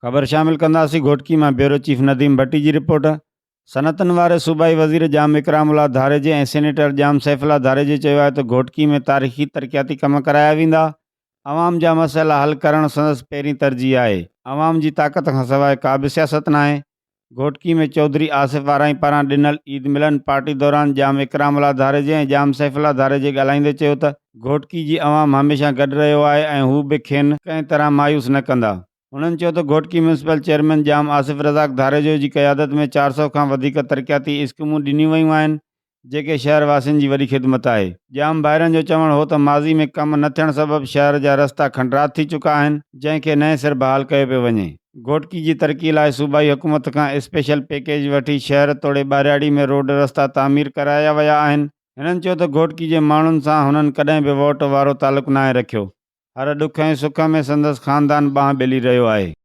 خبر شامل ڪنداسين گهوٽڪي مان بيورو چيف نديم ڀٽي جي رپورٽ، صنعتن واري صوبائي وزير ڄام اڪرام الله ڌاريجي ۽ سينيٽر ڄام سيف الله ڌاريجي چيو آهي ته گهوٽڪي ۾ تاريخي ترقياتي ڪم ڪرايا ويندا، عوام جا مسئلا حل ڪرڻ سندس پهرين ترجيح آهي، عوام جي طاقت کانسواء ڪا به سياست ناهي، گهوٽڪي ۾ چوڌري آصف آرائين پاران ڏنل عيد ملن پارٽي دوران ڄام اڪرام الله ڌاريجي ۽ ڄام سيف الله ڌاريجي ڳالهائيندي چيو ته گهوٽڪي جي عوام هميشه گڏ رهيو آهي ۽ هو به کين ڪنهن طرح مايوس نه ڪندا. هنن چيو ته گهوٽڪي ميونسپل چيئرمين ڄام آصف رزاق ڌاريجو جي قيادت ۾ 400 کان وڌيڪ ترقياتي اسڪيمون ڏنيون ويون آهن جيڪي شهر واسين جي وڏي خدمت آهي. ڄام ڀائرن جو چوڻ هو ته ماضي ۾ ڪم نه ٿيڻ سبب شهر جا رستا کنڊرات ٿي چڪا آهن، جنهن کي نئين سر بحال ڪيو پيو وڃي. گهوٽڪي جي ترقي لاء صوبائي حڪومت کان اسپيشل پيڪيج وٺي شهر توڙي ٻهراڙي ۾ روڊ رستا تعمير ڪرايا ويا آهن. هنن چيو ته گهوٽڪي جي ماڻهن سان هنن ڪڏهن به ووٽ وارو تعلق ناهي رکيو، هر ڏک ۽ سک ۾ سندس خاندان ٻانهن ٻيلي رهيو آهي.